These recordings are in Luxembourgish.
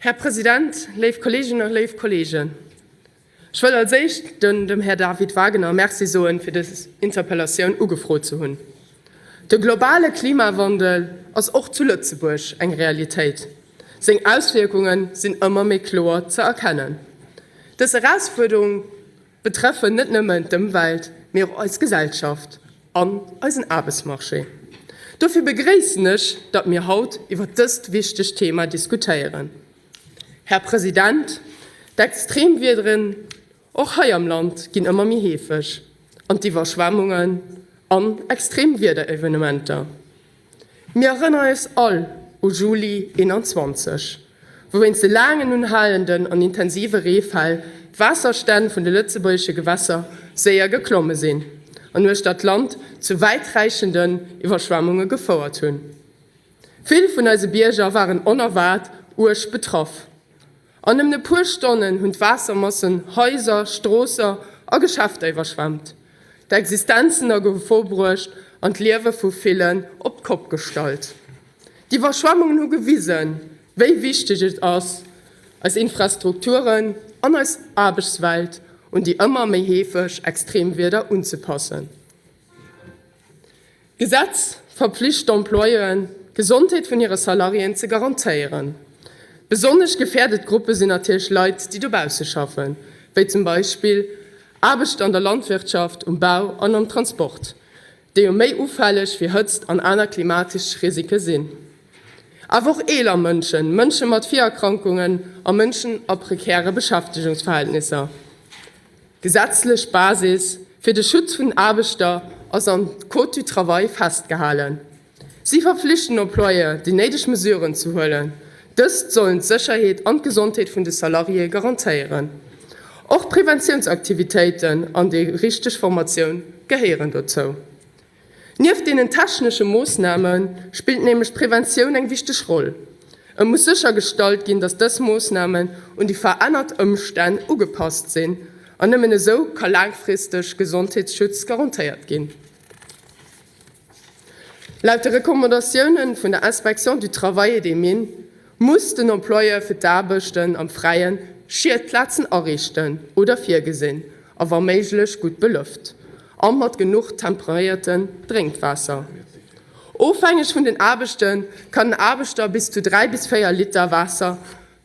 Här President, léif Kolleeginnen a léif Kolleegen, ech wëll als Éischt den dem Här David Wagner Merci soen, fir dës Interpellatioun ugefrot ze hunn. De globale Klimawandel ass och zu Lëtzebuerg eng Realitéit. Seng Auswierkunge sinn ëmmer méi kloer ze erkennen. Dës Erausfuerderung betreffen net nëmmen d'Ëmwelt, mee och eis Gesellschaft an eisen Aarbechtsmarché. Dofir begréissen ech, datt mir haut iwwert dëst wichtegt Thema diskutéieren. Här President, d'Extremwiederen och hei am Land ginn ëmmer méi heefeg an d'Iwwerschwemmungen an extrem Wiederevenementer. Mir erënnere eis all u Juli 21, wou wéinst de laangen unhalenden an intensive Reefäll d'Waasserstänn vun de lëtzebuergesche Gewässer séier geklomme sinn an uechter d'Land zu wäiträichenden Iwwerschwemmunge gefouert hunn. Vill vun eise Bierger waren onerwaart uerg betraff. An nëmmen e puer Stonnen hunn d'Waassermassen Haiser, Stroosser a Geschäfter iwwerschwemmt, d'Existenzen a Gefor bruecht an d'Liewe vu villen op d'Kopp gestallt. D'Iwwerschwemmungen hu gewisen, wéi wichteg et ass, eis Infrastrukturen an eis Aarbechtswelt un déi ëmmer méi heefeg Extremwieder unzepassen. D'Gesetz verpflicht d'Employeuren, d'Gesondheet vun hire Salariéen ze garantéieren. Besonnesch gefäerdet Gruppe sinn natierlech Leit, déi dobausse schaffen, wéi zum Beispill Aarbechter an der Landwirtschaft, um Bau an am Transport, déi jo méi ufälleg fir Hëtzt an aner klimatesch Risike sinn. Awer och eeler Mënschen, Mënsche mat Virerkrankungen a Mënschen a prekäre Beschäftegungsverhältnisser. D'gesetzlech Basis fir de Schutz vun den Aarbechter ass am Code du travail festgehalen. Si verflicht den Employeur, déi néideg Mesuren ze huelen. Dëst sollen d'Sécherheet an d'Gesondheet vun de Salariéë garantéieren. Och Preventiounsaktivitéiten an déi richteg Formatioun gehéieren dozou. Nieft deenen technesche Moossname spillt nämlech d'Preventioun eng wichteg Roll. Et muss séchergestallt ginn, datt dës Moossnamen un déi verännert Ëmstänn ugepasst sinn, an nëmmen esou ka laangfristeg Gesondheetsschutz garantéiert ginn. Laut de Recommandatioune vun der Inspection du Travail et des Mines muss den Employeur fir d'Aarbechten am Fräie Schietplazen ariichten oder virgesinn a wa méiglech gutt belëft a mat genuch temperéierten Drénkwaasser. Ofhängeg vun den Aarbechte kann en Aarbechter bis zu 3 bis 4 Liter Waasser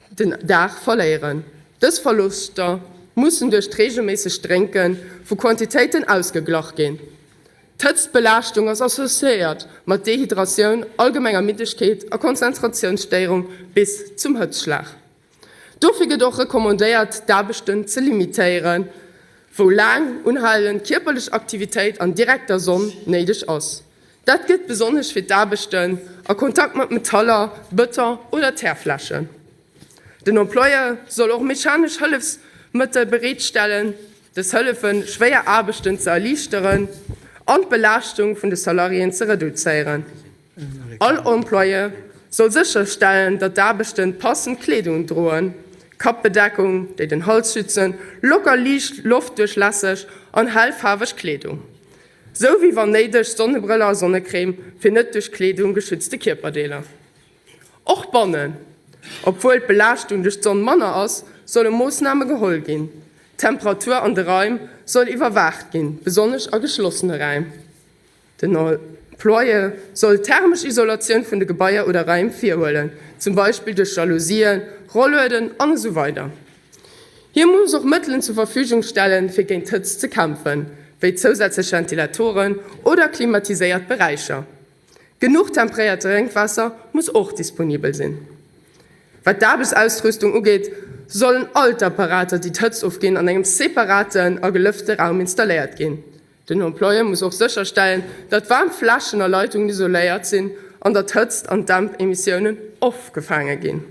den Dag verléieren. Dës Verloschter mussen duerch d'reegelméissegt Drénke vu Quantitéiten ausgeglach ginn. D'Hëtztbelaaschtung ass associéiert mat Dehydratioun, allgemenger Middegkeet a Konzentratiounsstéierung bis zum Hëtzschlag. Dofir gëtt och recommandéiert, d'Aarbechten ze limitéieren, wou laang unhalend kierperlech Aktivitéit an direkter Sonn néideg ass. Dat gëllt besonnesch fir d'Aarbechten a Kontakt mat Metaller, Bëton oder Teerflächen. Den Employeur soll och mechanesch Hëllefsmëttel bereetstellen, dës hëllefen, schwéier Aarbechten ze erliichteren an d'Belaaschtung vun de Salariéen ze reduzéieren. All Employeur soll sécherstellen, datt d'Aarbechten passend Kleedung droen, Kappbedeckung, déi den Hals schützen, locker, liicht, loftduerchlässeg an hellfaarweg Kleedung, sou wéi wann néideg Sonnebrëller a Sonnecrème fir net duerch Kleedung geschützte Kierperdeeler. Och bannen, obwuel d'Belaaschtung duerch d'Sonn manner ass, solle Moossname geholl ginn. D'Temperatur an de Raim soll iwwerwaacht ginn, besonnesch a geschlossene Räim. Den Employeur soll thermesch Isolatioun vun de Gebaier oder Raim virhuelen, zum Beispill duerch Jalousien, Rollueden an esou weider Hie muss och Mëttelen zur Verfügung stellen, fir géint d'Hëtzt ze kämpfen, wéi zousätzlech Ventilatoren oder klimatiséiert Beräicher. Genuch temperéiert Drénkwaasser muss och disponibel sinn. Wat d'Aarbechtsausrüstung ugeet, sollen all d'Apparater, déi d'Hëtzt ofginn, an engem separaten a gelëfte Raum installéiert ginn. Den Employeur muss och sécherstellen, datt waarm Flächen a Leitungen isoléiert sinn an datt Hëtzt an Dämpemissiounen ofgefaange ginn.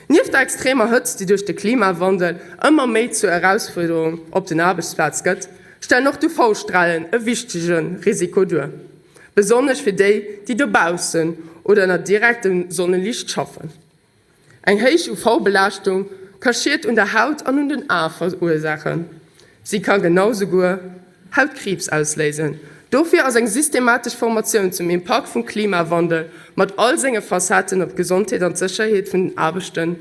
Nieft der extremer Hëtzt, déi duerch de Klimawandel ëmmer méi zur Erausfuerderung op den Aarbechtsplaz gëtt, stellen och d'UV-Stralen e wichtege Risiko duer, besonnesch fir déi, déi dobaussen oder ënner direktem Sonneliicht schaffen. Eng héich UV-Belaaschtung ka Schied un der Haut an un den Ae verursaachen. Si ka genau souguer Hautkriibs ausléisen. Dofir ass eng systematesch Formatioun zum Impakt vum Klimawandel mat all senge Facetten op d'Gesondheet an d'Sécherheet vun den Aarbechten.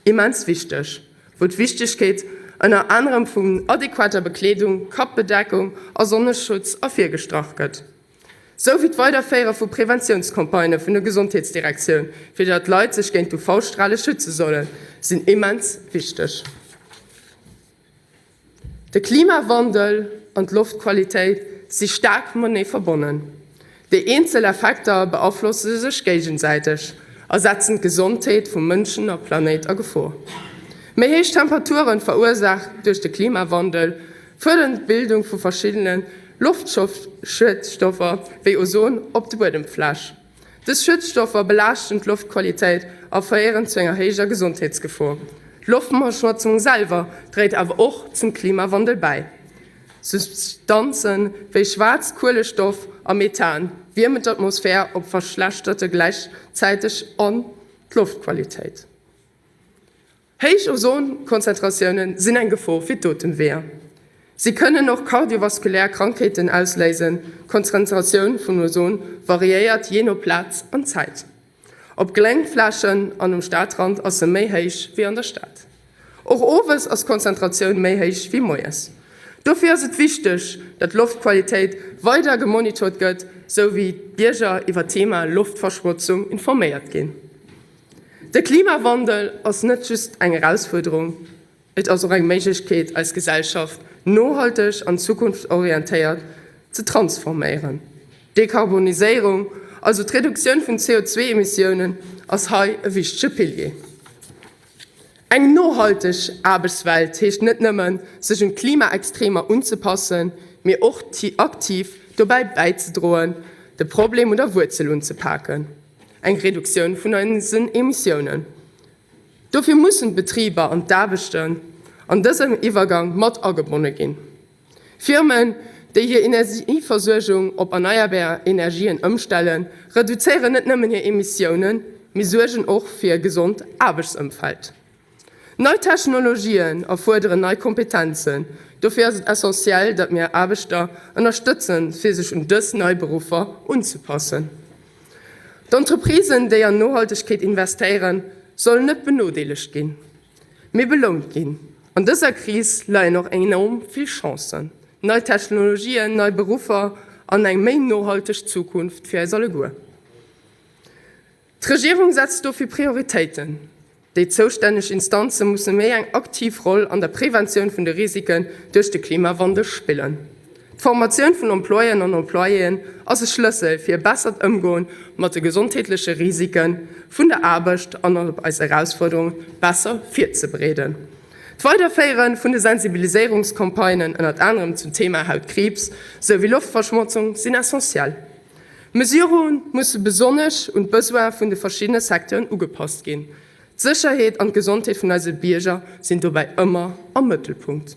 immens wichteg, wou d'Wichtegkeet ënner anerem vun adequater Bekleedung, Kappbedeckung a Sonneschutz ervirgestrach gëtt, sou wéi d'Weiderféiere vu Preventiounscampagnë vun der Gesondheetsdirektioun, fir datt d'Leit sech géint d'UV-Strale schütze sollen, sinn immens wichteg. De Klimawandel an d'Loftqualitéit si staark matenee verbonnen. Déi eenzel Effekter beaflosse sech géigesäiteg a setzen d'Gesondheet vu Mënschen a Planéit a Gefor. Méi héich Temperaturen, verursaacht duerch de Klimawandel, fërderen d'Bildung vu verschiddene Loftschuedstoffer wéi Ozon op de Buedemfläch. Dës Schuedstoffer belaaschten d'Loftqualitéit a féieren zu enger héijer Gesondheetsgefor. D'Loftverschmotzung selwer dréit awer och zum Klimawandel bäi. Substanze wéi Schwaarzkuelestoff a Methan wiermen d'Atmosphär op, verschlechterte gläichzäiteg an d'Loftqualitéit. Héich Ozonkonzentratioune sinn eng Gefor fir d'Otemweeër. Si kënnen och kardiovaskulär Krankheeten ausléisen. D'Konzentratioun vun Ozon variéiert jee no Plaz an Zäit. Op Gréngflächen an um Stadrand ass se méi héich wéi an der Stad. Och owes ass d'Konzentratioun méi héich wéi moies. Dofir ass et wichteg, datt d'Loftqualitéit weider gemonitort gëtt, sou wéi d'Bierger iwwer d'Thema Loftverschmotzung informéiert ginn. De Klimawandel ass net just eng Erausfuerderung, et ass och eng Méiglechkeet, eis Gesellschaft nohalteg an zukunftsorientéiert ze transforméieren. D'Dekarboniséierung, also d'Reduktioun vun CO2-Emissiounen, ass hei e wichtege Pilier. Eng nohalteg Aarbechtswelt heescht net nëmmen, sech un d'Klimaextremer unzepassen, mee och aktiv dobäi bäizedroen, de Problem un der Wuerzel unzepaken. Eng Reduktioun vun eisen Emissiounen. Dofir mussen d'Betriber an d'Aarbechten an dësem Iwwergang mat agebonne ginn. Firmen, déi hir Energieversuergung op erneierbar Energien ëmstellen, reduzéieren net nëmmen hir Emissiounen, mee suergen och fir e gesond Aarbechtsëmfeld. Nei Technologien erfuerderen nei Kompetenzen. Dofir ass et essentiell, datt mir Aarbechter ënnerstëtzen, fir sech un dës nei Beruffer unzepassen. D'Entreprisen, déi an Nohaltegkeet investéieren, sollen net benodeelegt ginn, mee belount ginn. An dëser Kris leien och enorm vill Chancen, nei Technologien, nei Beruffer an eng méi nohalteg Zukunft fir eis alleguer. D'Regierung setzt dofir Prioritéiten. Déi zoustänneg Instanze musse méi eng aktiv Roll an der Preventioun vun de Risiken duerch de Klimawandel spillen. D'Formatioun vun Employéen an Employéen ass e Schlëssel fir e bessert Ëmgoen mat de gesondheetleche Risike vun der Aarbecht an op eis Erausfuerderunge besser virzebereeden. D'Weiderféiere vun de Sensibiliséierungscampagnen, ënnert anerem zum Thema Hautkriibs souwéi Loftverschmotzung, sinn essentiell. D'Mesurë musse besonnesch un d'Besoine vun de verschiddene Secteuren ugepasst ginn. D'Sécherheet an d'Gesondheet vun eise Bierger sinn dobäi ëmmer am Mëttelpunkt.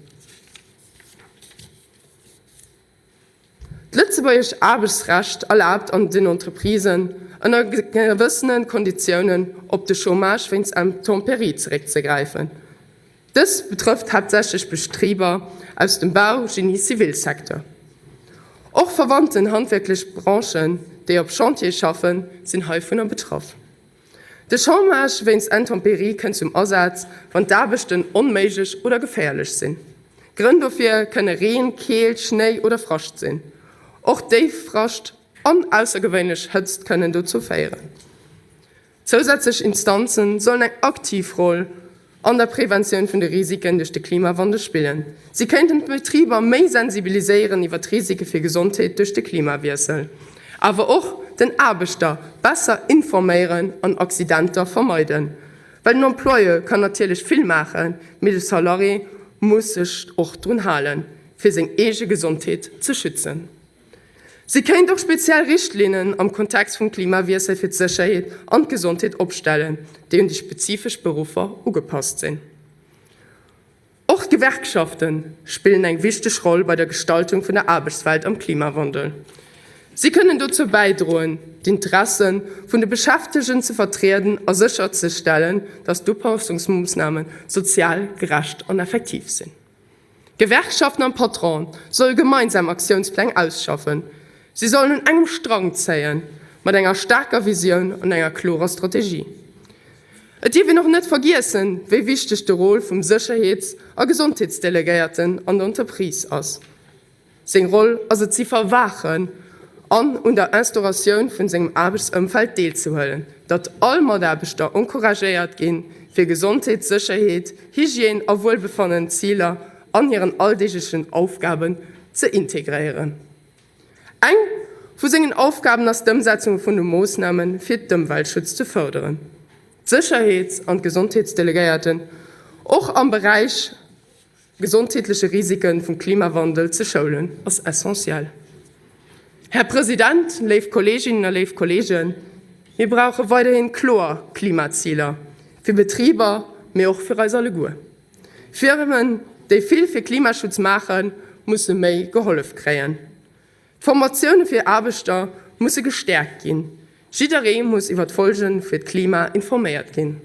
D'lëtzebuergesch Aarbechtsrecht erlaabt an den Entreprisen, ënner gewëssene Konditiounen op de Chômage wéinst Intempérie zeréckzegräifen. Dës betrëfft haaptsächlech Betriber aus dem Bau-, Génie-civil-Secteur. Och verwandten handwierklech Branchen, déi op Chantiere schaffen, sinn heivunner betraff. De Chômage wéinst Intempérie kënnt zum Asaz, wann d'Aarbechten onméiglech oder geféierlech sinn. Grënn dofir kënne Reen, Keelt, Schnéi oder Frascht sinn. Och Déiffrascht an aussergewéinlech Hëtzt kënnen dozou féieren. Zousätzlech Instanzen sollen eng aktiv Roll an der Preventioun vun de Risiken duerch de Klimawandel spillen. Si kéinten d'Betriber méi sensibiliséieren iwwer d'Risike fir Gesondheet duerch de Klimawiessel, awer och den Aarbechter besser informéieren an Accidenter vermeiden. Well den Employeur kann natierlech vill maachen, mee de Salarié muss sech och drun halen, fir seng eege Gesondheet ze schützen. Si kéint och speziell Richtlinnen am Kontext vum Klimawiessel fir d'Sécherheet an d'Gesondheet opstellen, déi un déi spezifesch Beruffer ugepasst sinn. Och d'Gewerkschafte spillen eng wichteg Roll bei der Gestaltung vun der Aarbechtswelt am Klimawandel. Si kënnen dozou bäidroen, d'Interesse vun de Beschäftegen ze vertrieden a sécherzestellen, datt d'Upassungsmoossname sozial gerecht an effektiv sinn. D'Gewerkschaften an d'Patronen solle gemeinsam Aktiounspläng ausschaffen. Si sollen un engem Strang zéien, mat enger staarker Visioun an enger klorer Strategie. Et dierf een och net vergiessen, wéi wichteg de Rôle vum Sécherheets a Gesondheetsdelegéierten an der Entreprise ass. Seng Roll ass et z'iwwerwaachen an un der Instauratioun vun sengem Aarbechtsëmfeld deelzehuelen, datt all Mataarbechter encouragéiert ginn, fir Gesondheet, Sécherheet, Hygiène a Wuelbefannen Ziler an hiren alldeeglechen Aufgaben ze integréieren. Eng vu sengen Aufgaben ass d'Ëmsetzung vun de Moossname fir d'Ëmweltschutz ze fërderen. D'Sécherheets an d'Gesondheetsdelegéierten och am Beräich gesondheetleche Risike vum Klimawandel ze schoulen, ass essentiell. Här President, léif Kolleeginnen a léif Kolleegen, mir brauche weiderhin kloer Klimaziler fir Betriber, mee och fir eis alleguer. Firmen, déi vill fir Klimaschutz maachen, musse méi gehollef kréien. D'Formatioune fir Aarbechter musse gestäerkt ginn. Jidderee muss iwwer d'Folge fir d'Klima informéiert ginn.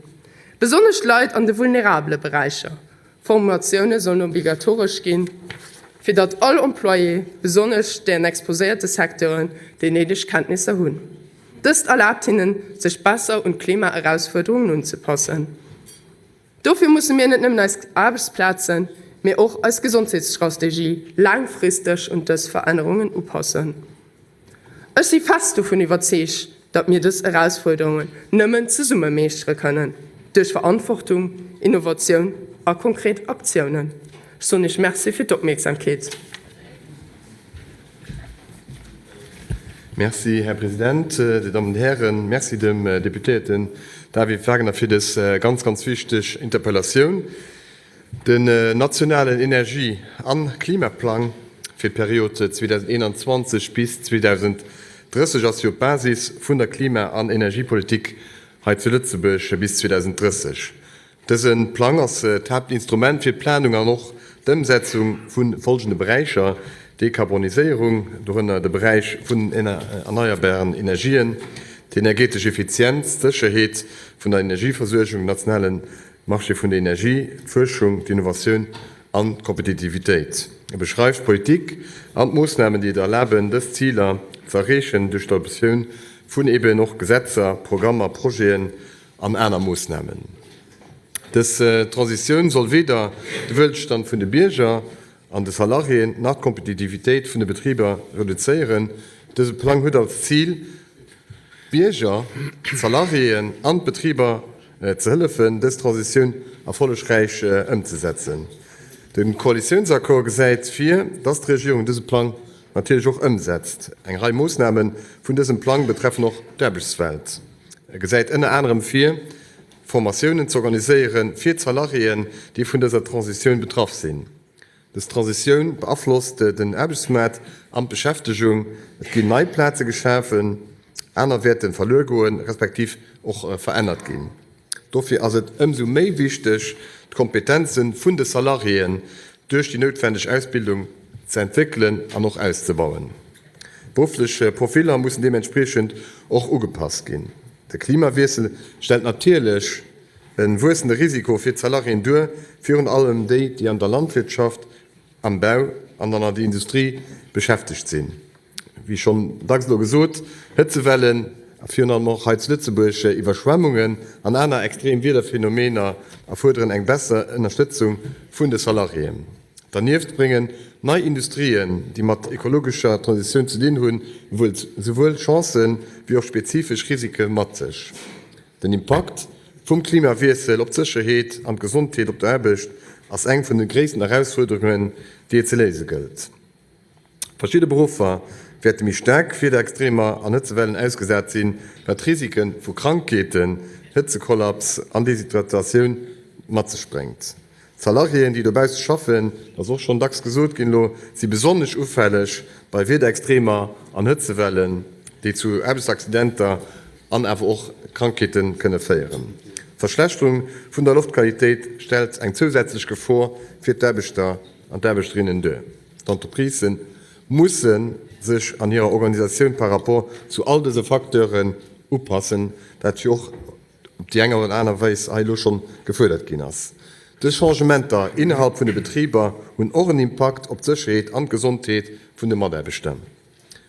Besonnesch d'Leit an de vulnerabele Beräicher. Formatioune sollen obligatoresch ginn, fir datt all Employé, besonnesch déi an exposéierte Secteuren, déi néideg Kenntnisser hunn. Dëst erlaabt hinnen, sech besser un d'Klimaerausfuerderungen unzepassen. Dofir musse mir net nëmmen eis Aarbechtsplazen, mee och eis Gesondheetsstrategie laangfristeg un dës Verännerungen upassen. Ech si fest dovun iwwerzeegt, datt mir dës Erausfuerderungen nëmmen zesumme meeschtere kënnen, duerch Verantwortung, Innovatioun a konkret Aktiounen. Ech soen Iech Merci fir d'Opmierksamkeet. Merci, Här President, Dir Dammen an Hären. Merci dem Deputéierten David Wagner fir dës ganz, ganz wichteg Interpellatioun. Den nationalen Energie a Klimaplang fir d'Period 2021 bis 2030 ass jo d'Basis vun der Klima an Energiepolitik hei zu Lëtzebuerg bis 2030. Dëse Plang ass d'Haaptinstrument fir d'Planung an och d'Ëmsetzung vu folgende Beräicher, Dekarboniséierung, dorënner de Beräich vun den erneierbaren Energien, d'energetesch Effizienz, d'Sécherheet vun der Energieversuergung, den nationale Marché vun der Energie, d'Fuerschung, d'Innovatioun an d'Kompetitivitéit. E beschreift d'Politik an d'Moossnamen, déi et erlaben, dës Ziler ze erreechen, duerch d'Adoptioun vun eben och Gesetzer, Programmer, Projeten an aner Moossnamen. Dës Transitioun soll weder de Wuelstand vun de Bierger an de Salariéen nach d'Kompetitivitéit vun de Betriber reduzéieren. Dëse Plang huet als Zil, d'Bierger, d'Salariéen an d'Betriber ze hëllefen, dës Transitioun erfollegräich ëmzesetzen. De Koalitiounsaccord gesäit vir, dass d'Regierung dëse Plang natierlech och ëmsetzt. Eng Rei Moossname vun dësem Plang betreffen och d'Aarbechtswelt. E gesäit ënner anerem vir, Formatiounen z'organiséiere fir d'Salariéen, déi vun dëser Transitioun betraff sinn. Dës Transitioun beaflosst den Aarbechtsmaart an d'Beschäftegung. Et ginn nei Plaze geschafen, aner wäerte verluer goen, respektiv och verännert ginn. Dofir ass et ëmsou méi wichteg, d'Kompetenze vun de Salariéen duerch déi noutwendeg Ausbildung ze entwéckelen an och auszebauen. D'berufflech Profiller mussen deementspriechend och ugepasst ginn. De Klimawiessel stellt natierlech e wuessende Risiko fir d'Salariéen duer, virun allem déi, déi an der Landwirtschaft, am Bau an an der Industrie beschäftegt sinn. Wéi schonn dacks elo gesot, Hëtzewellen, a virun allem och hei zu Lëtzebuerg Iwwerschwemmungen an aner extrem Wiederphenomener erfuerderen eng besser Ënnerstëtzung vun de Salariéen. Dernieft bréngen nei Industrien, déi mat ekologescher Transitioun ze dinn hunn, souwuel Chancen, wéi och spezifesch Risike mat sech. Den Impakt vum Klimawiessel op d'Sécherheet an d'Gesondheet op der Aarbecht ass eng vun de gréissten Erausfuerderungen, déi et ze léise gëllt. Verschidde Beruffer wäerte méi staark Wiederextremer an Hëtzewellen ausgesat sinn, wat Risike vu Krankheeten, Hëtzekollaps an Deshydratatioun mat sech bréngt. D'Salariéen, déi dobausse schaffen, dat ass och schonn dacks gesot ginn elo, si besonnesch ufälleg bei Wiederextremer an Hëtzewellen, déi zu Aarbechtsaccidenter an awer och Krankheete kënne féieren. D'Verschlechterung vun der Loftqualitéit stellt eng zousätzlech Gefor fir d'Aarbechter an d'Aarbechterinnen duer. D'Entreprisë musse sech an hirer Organisatioun par rapport zu all dëse Facteuren upassen, wat jo och op déi eng oder aner Weis hei elo schonn gefuerdert ginn ass. Dës Changementer innerhalb vun de Betriber hunn och en Impakt op d'Sécherheet an d'Gesondheet vun de Mataarbechter.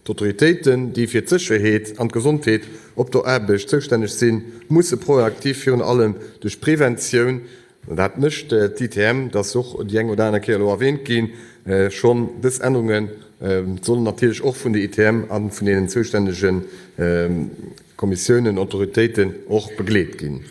D'Autoritéiten, déi fir d'Sécherheet an d'Gesondheet op der Aarbecht zoustänneg sinn, musse proaktiv, virun allem duerch Preventioun, an dat mécht d'ITM, dat ass och déi eng oder aner Kéier elo erwähnt ginn, schonn, dës Ännerunge sollen natierlech och vun der ITM a vun deenen zoustännege Kommissiounen, Autoritéiten och begleet ginn.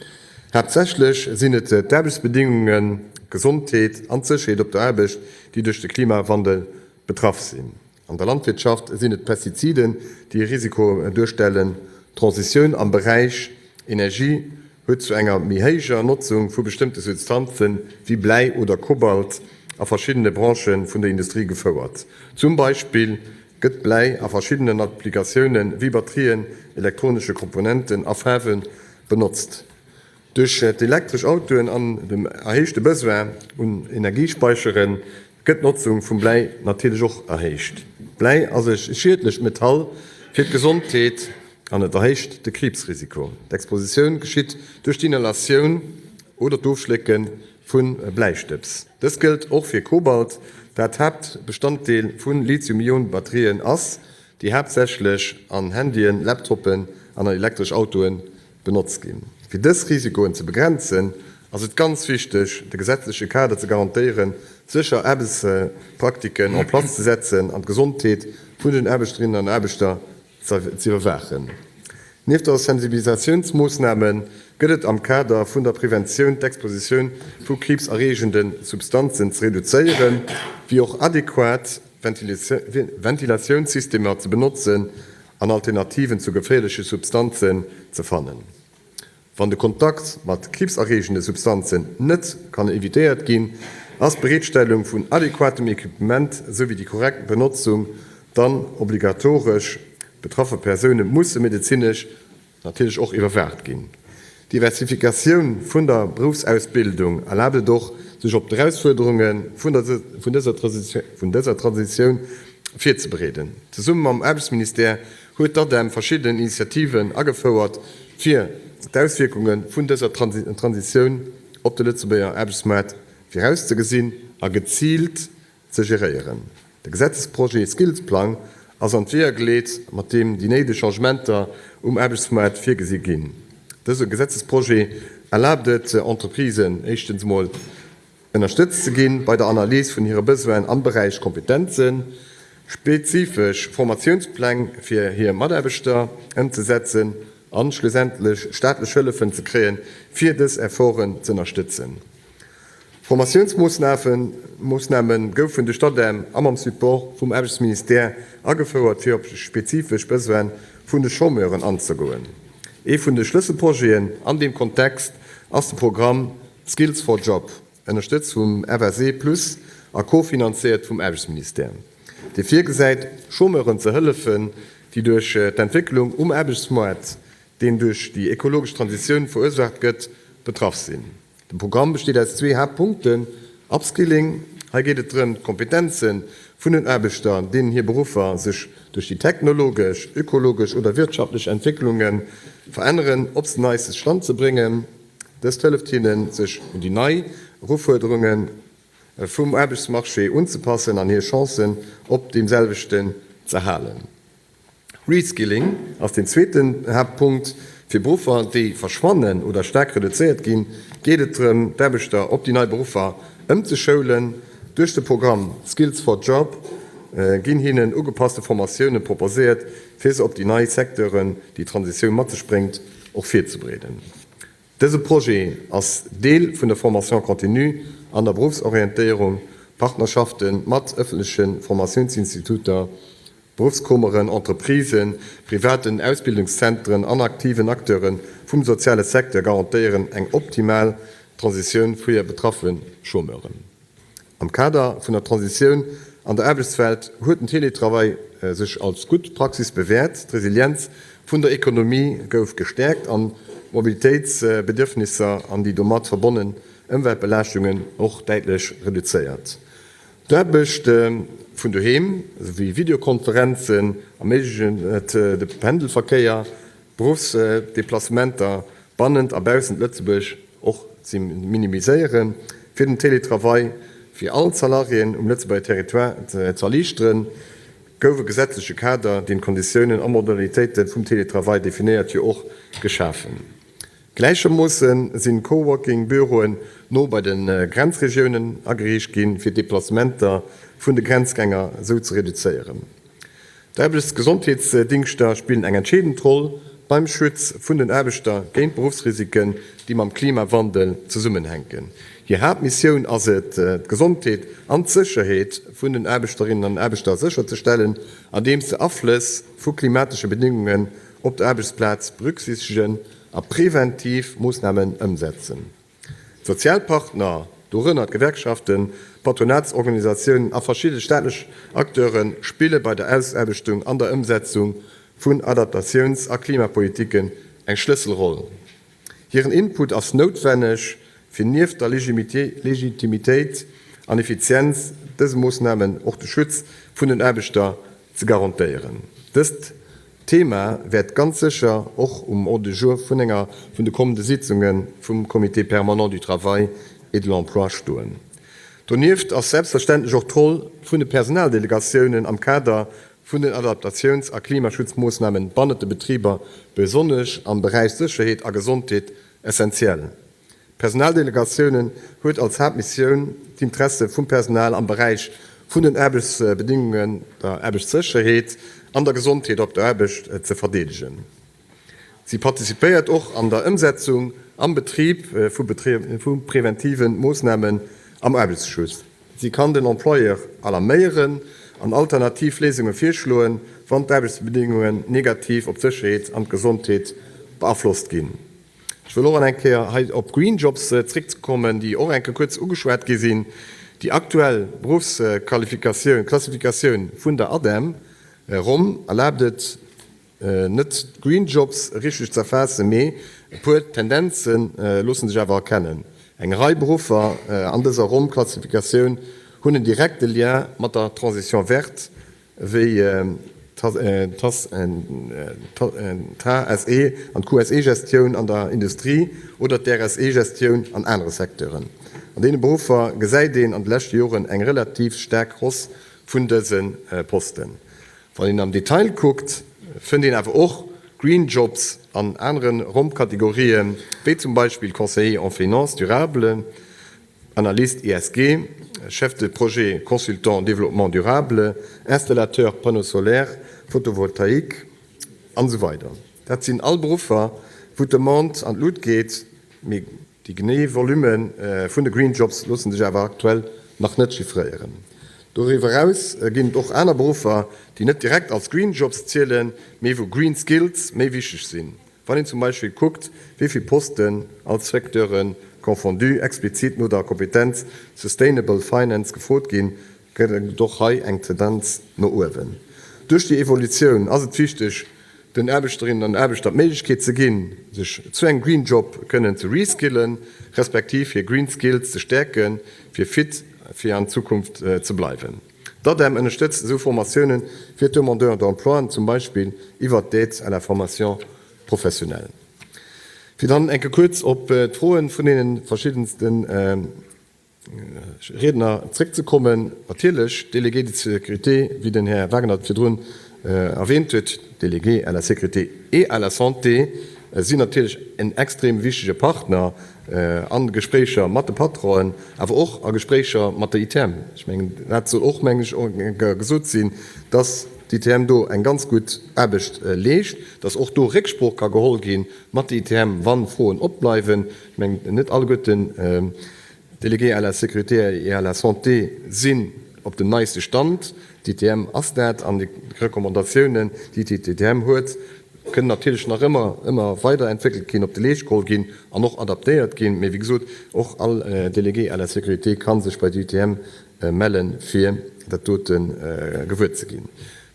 Haaptsächlech sinn et d'Aarbechtsbedingungen, d'Gesondheet an d'Sécherheet op der Aarbecht, déi duerch de Klimawandel betraff sinn. An der Landwirtschaft sinn et d'Pestiziden, déi e Risiko duerstellen. D'Transitioun am Beräich Energie huet zu enger méi héijer Notzung vu bestëmmte Substanze wéi Bläi oder Kobalt a verschiddene Branchë vun der Industrie gefouert. Zum Beispill gëtt Bläi a verschiddenen Applikatioune wéi Batterien, elektronesche Komponenten a Faarwe benotzt. Duerch d'elektresch Autoen an dem erhéichte Besoin un Energiespäichere gëtt d'Notzung vum Bläi natierlech och erhéicht. Bläi ass e schiedlecht Metall fir d'Gesondheet an et erhéicht de Kriibsrisiko. D'Expositioun geschitt duerch d'Inhalatioun oder d'Ofschlécke vu Bläistëbs. Dëst gëllt och fir Kobalt, dat Haaptbestanddeel vu Lithium-Ion-Batterien ass, déi haaptsächlech an Handyen, Laptoppen an an elektresch Autoe benotzt ginn. Fir dës Risikoen ze begrenzen, ass et ganz wichteg, de gesetzleche Kader ze garantéieren, sécher Aarbechtspraktiken en place ze setzen an d'Gesondheet vun den Aarbechterinnen an Aarbechter ze iwwerwaachen. Nieft der Sensibilisatiounsmoossname gëtt et am Kader vun der Preventioun d'Expositioun vu kriibserreegende Substanzen ze reduzéieren, wéi och adequat Ventilatiounssystemer ze benotzen an Alternativen zu geféierleche Substanzen ze fannen. Wann de Kontakt mat kriibserreegende Substanzen net kann evitéiert ginn, ass d'Bereetstellung vun adequatem Equipement souwéi déi korrekt Benotzung dann obligatoresch. Betraffe Persoune musse medezinesch natierlech och iwwerwaacht ginn. D'Diversifikatioun vun der Beruffsausbildung erlaabt et och, sech op d'Erausfuerderunge vun dëser Transitioun virzebereeden. Zesumme mam Aarbechtsministère huet d'ADEM verschidden Initiativen agefouert, fir d'Auswierkunge vun dëser Transitioun op de Lëtzebuerger Aarbechtsmaart virauszegesinn a geziilt ze geréieren. De Gesetzesprojet Skillsplang ass an d'Weeër geleet, mat deem déi néideg Changementer um Aarbechtsmaart virgesi ginn. Dëse Gesetzesprojet erlaabt et Entreprisen, éischtens emol ënnerstëtzt ze ginn bei der Analys vun hire Besoinen am Beräich Kompetenzen, spezifesch Formatiounspläng fir hir Mataarbechter ëmzesetzen a schlussendlech staatlech Hëllefen ze kréien, fir dës Efforten z'ënnerstëtzen. Formatiounsmoossname goufen duerch d'ADEM a mam Support vum Aarbechtsministère agefouert, fir op spezifesch Besoine vun de Chômeuren anzegoen. Ee vun de Schlësselprojeten an deem Kontext ass de Programm Skills for Job, ënnerstëtzt vum FSE Plus a cofinanzéiert vum Aarbechtsministère, dee virgesäit, Chômeuren ze hëllefen, déi duerch d'Entwécklung um Aarbechtsmoart, deen duerch déi ekologesch Transitioun verursaacht gëtt, betraff sinn. De Programm besteet aus zwee Haaptpunkten, Upskilling, hei geet et drëm, d'Kompetenze vun den Aarbechter, deenen hir Beruffer sech duerch déi technologesch, ökologesch oder wirtschaftlech Entwécklunge veränneren, op den neiste Stand ze bréngen. Dëst hëlleft hinnen, sech un déi nei Erufuerderunge vum Aarbechtsmarché unzepassen an hir Chancen op deem selwechten ze halen. Reskilling ass deen zweeten Haaptpunkt. Fir Beruffer, déi verschwannen oder staark reduzéiert ginn, geet et drëm, d'Aarbechter op déi nei Beruffer ëmzeschoulen. Duerch de Programm Skills for Job ginn hinnen ugepasste Formatioune proposéiert, fir se op déi nei Secteuren, déi d'Transitioun mat sech bréngt, och virzebereeden. Dëse Projet ass Deel vun der Formation continue an der Beruffsorientéierung, Partnerschafte mat ëffentleche Formatiounsinstituter, Beruffskummeren, Entreprisen, privaten Ausbildungszentren an aktiven Acteure vum soziale Secteur garantéieren eng optimal Transitioun fir betraffe Chômeuren. Am Kader vun der Transitioun an der Aarbechtswelt huet den Teletravail sech als gutt Praxis bewäert. D'Resilienz vun der Ekonomie gouf gestäerkt an d'Mobilitéitsbedierfnisser an déi domat verbonnen Ëmweltbelaaschtungen och däitlech reduzéiert. D'Aarbecht vun doheem esouwéi Videokonferenzen erméiglechen et de Pendelverkéier, Beruffsdeplacementer bannent a baussent Lëtzebuerg och ze minimiséieren, fir den Télétravail fir all d'Salariéen um Lëtzebuerger Territoire ze erliichteren. Gouf e gesetzleche Kader, deen d'Konditiounen a Modalitéite vum Teletravail definéiert, jo och geschafen. Gläichermoosse sinn Coworking-Büroen no bei de Grenzregiounen ageriicht ginn, fir d'Deplacementer vun de Grenzgänger esou ze reduzéieren. D'Aarbechtsgesondheetsdingschter spillen eng entscheedend Roll beim Schutz vun den Aarbechter géint Beruffsrisiken, déi mam Klimawandel zesummenhänken. Hir Haaptmissioun ass et, d'Gesondheet an d'Sécherheet vun den Aarbechterinnen an Aarbechter sécherzestellen, andeems se Aflëss vu klimatesche Bedéngungen op der Aarbechtsplaz berücksichtegen a preventiv Moossnamen ëmsetzen. D'Sozialpartner, dorënner d'Gewerkschaften, d'Patronatsorganisatiounen a verschidde staatlech Acteure spille bei der Ausaarbechtung an der Ëmsetzung vun Adaptatiouns a Klimapolitiken eng Schlësselroll. Hiren Input ass noutwenneg, fir nieft der Legitimitéit an Effizienz dëse Moossnamen och de Schutz vun den Aarbechter ze garantéieren. Dëst Thema wäert ganz sécher och um Ordre du jour vun enger vun de kommende Sitzunge vum Comité permanent du travail et de l'emploi stoen. Donieft ass selbstverständlech och d'Roll vun de Personaldelegatiounen am Kader vun den Adaptatiouns a Klimaschutzmoossnamen bannent de Betriber, besonnesch am Beräich Sécherheet a Gesondheet, essentiell. D'Personaldelegatiounen huet als Haaptmissioun, d'Interesse vum Personal am Beräich vun den Aarbechtsbedingungen, der Aarbechtssécherheet an der Gesondheet op der Aarbecht ze verdeedegen. Si participéiert och an der Ëmsetzung am Betrib vu preventive Moossnamen am Aarbechtsschutz. Si kann den Employeur alarméieren an alternativ Léisunge virschloen, wann d'Aarbechtsbedingungen negativ op d'Sécherheet an d'Gesondheet beaflosst ginn. Ech wëll och nach eng Kéier hei op d'Green Jobs zréckkommen, déi och eng Kéier kuerz ugeschwat gi sinn. Déi aktuell Beruffsqualifikatioun, Klassifikatioun vun der ADEM, ronn, erlaabt et net, d'Green Jobs richteg ze erfaassen, mee e puer Tendenze loosse sech awer erkennen. Eng Rei Beruffer an dëser Ronn-Klassifikatioun hunn en direkte Lien mat der Transition verte, wéi d'HSE an d'QSE-Gestioun an der Industrie oder d'RSE-Gestioun an anere Secteuren. An deene Beruffer gesäit een an de leschte Joren eng relativ staark Hausse vun dëse Posten. Wann een am Detail kuckt, fënnt een awer och Green Jobs an anere Rommkategorien, wéi zum Beispill Conseiller en finance durable, Analyste ESG, Chef de projet consultant en développement durable, Installateur panneaux solaires photovoltaïques an esou weider. Dat sinn all Beruffer, wou d'Demande an d'Lut geet, mee déi genee Volume vun de Green Jobs loosse sech awer aktuell nach net chiffréieren. Doriwwer eraus ginn et och aner Beruffer, déi net direkt als Green Jobs zielen, mee wou Green Skills méi wichteg sinn. Wann een zum Beispill kuckt, wéi vill Posten als Secteure confondu explizit no der Kompetenz Sustainable Finance gefrot ginn, gëtt et och hei eng Tendenz no uewen. Duerch déi Evolutioun ass et wichteg, den Aarbechterinnen an Aarbechter d'Méiglechkeet ze ginn, sech zu engem Green Job kënnen ze reskillen, respektiv hir Green Skills ze stäerken, fir fit fir an Zukunft ze bleiwen. D'ADEM ënnerstëtzt esou Formatioune fir d'Demandeurs d'emploien, zum Beispill iwwert d'Aide à la formation professionnelle. Fir dann enke kuerz op d'Froen vun deene verschiddenste Riedner zréckzekommen, Natierlech, d'Délégués de sécurité, wéi den Här Wagner et virdrun erwähnt huet, d'Délégués à la sécurité et à la santé sinn natierlech en extrem wichtege Partner a Gespréicher mat de Patronen, awer och a Gespréicher mat der ITM. Ech mengen, dat soll och, mengen ech, och eng Kéier gesot sinn, dass d'ITM do eng ganz gutt Aarbecht leescht, dass och do Récksprooch ka geholl gi mat der ITM, wa Froen opbleiwen. Ech mengen, net alleguerten d'Délégués à la sécurité et à la santé sinn op dem neiste Stand. D'ITM ass dat an déi Recommandatiounen, déi d'ITM huet, kënnen natierlech nach ëmmer, ëmmer weiderentwéckelt ginn, op de Leescht geholl ginn an och adaptéiert ginn. Mee wéi gesot, och all Délégué à la sécurité ka sech bei der UTM mellen, fir dat dote gewuer ze ginn.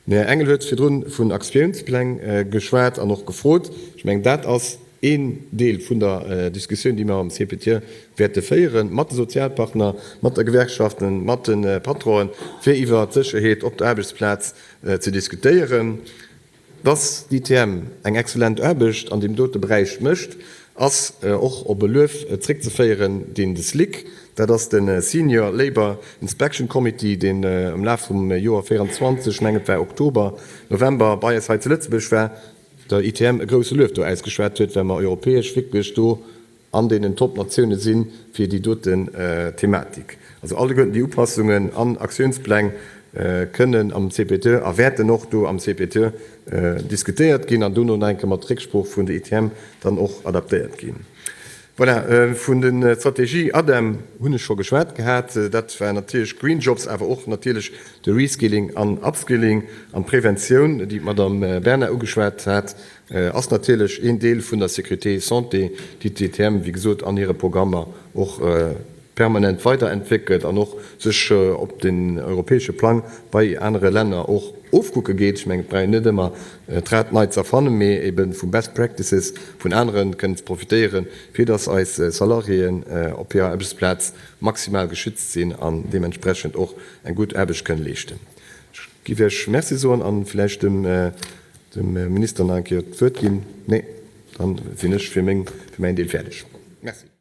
Den Här Engel huet virdrun vun Aktiounspläng geschwat an och gefrot. Ech mengen, dat ass een Deel vun der Diskussioun, déi mer am CPTE wäerte féieren, mat de Sozialpartner, mat der Gewerkschaften, mat de Patronen, fir iwwer d'Sécherheet op der Aarbechtsplaz ze diskutéieren. Dass d'ITM eng exzellent Aarbecht an deem dote Beräich mécht. ass och op e Luef zréckzeféieren, deen de SLIC, dat ass de Senior Labour Inspection Committee, deen am Laf vum Joer 24, ech mengen et war Oktober, November, bei eis hei zu Lëtzebuerg war, der ITM e grousse Luef do ausgeschwat huet, well mer europäesch wierklech do an deenen Top-Natioune si fir déi doten Thematik. Also alleguerten déi Upassungen an Aktiounspläng kënnen am CPTE a wäerten och do am CPTE diskutéiert ginn an dono nach eng Kéier mat Récksprooch vun der ITM dann och adaptéiert ginn. Voilà, vun der Strategie ADEM hunn ech scho geschwat gehat. Dat war natierlech Green Jobs, awer och natierlech de Reskilling an Upskilling an d'Preventioun, déi d'Madame Bernard ugeschwat hat, ass natierlech een Deel vun der Sécurité santé, déi d'ITM, wéi gesot, an hire Programmer och permanent weiderentwéckelt an och sech op den europäesche Plang bei anere Länner och ofkucke geet. Ech mengen, et brauch een net ëmmer d'Rad nei ze erfannen, mee ebe vu Best Practices vun anere kënnen ze profitéieren, fir dass eis Salariéen op hirer Aarbechtsplaz maximal geschützt sinn an deementsprechend och eng gutt Aarbecht kënnen leeschten. Ech géif Iech Merci soen a vläicht dem Minister nach eng Kéier d'Wuert ginn. Nee, dann sinn ech fir mäin Deel fäerdeg. Merci.